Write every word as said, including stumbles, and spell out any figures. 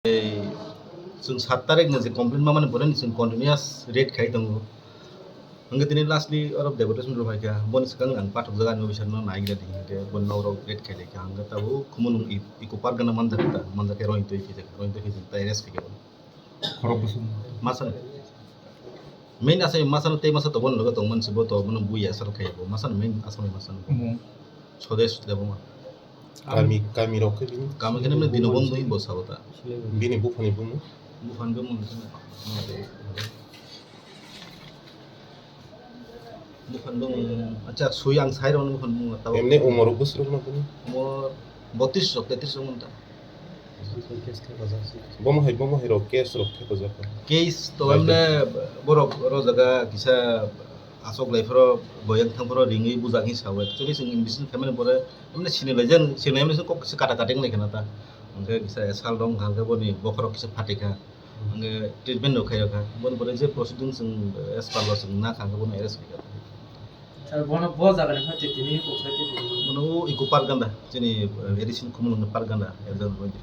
Ei, chwng sat tarik ni je complaint mamani pore ni chwng continuous raid khai tongo. Hwnkhe tini lastly oro deputation rw phaikha, boni swkang ang pathokjak ani officer no naigra di hwnkhe boni nok rok raid khai laikha, hwnkhe tabuk Khumulwng i-, Eco Park gana manjak ta, manjak khe Rohingya twi phijak, Rohingya twi phijak ta arrest khaikha boni. Khorok bwswk. Masa no. Main asai masa no tei masa to boni loge tongmani se bo to bono buya sal khai bo. Masa no main asai masa no. Omo. Sode sudle bo ma. Kami, kami rok khe bini. Kami khe nang dino bom doi bo sabo ta. Bini buphani bumu. Buphani bumu. Buphani bumu. Acha, sui ang sai rok buphani bumu tabo. Emne umor bwswk rok no bini? Umor botris rok, tetris rok monta. Bomo hai, bomo hai rok case rok thepajak. Case to emne borok ro jaga kisa asok lai phoro boyang thang phoro ringwi bujak hi sao. Actually, chwng investigation khaimani pore emne sini lai jang, sini emne kok kisa kata kata wng lai khana ta. Hwnkhe kisa sal rok wngkha, hwnkhe boni bokhorok kisa phatikha. Hwnkhe treatment rok khaiyokha. Boni pore je proceeding chwng as per law chwng nakha, hwnkhe bono arrest khaikha. Sir, bono bo jaga ni phato tini kok sai tini. Bono o Eco Park ganda, chini, eh, addition Khumulwng ni park ganda, exam point.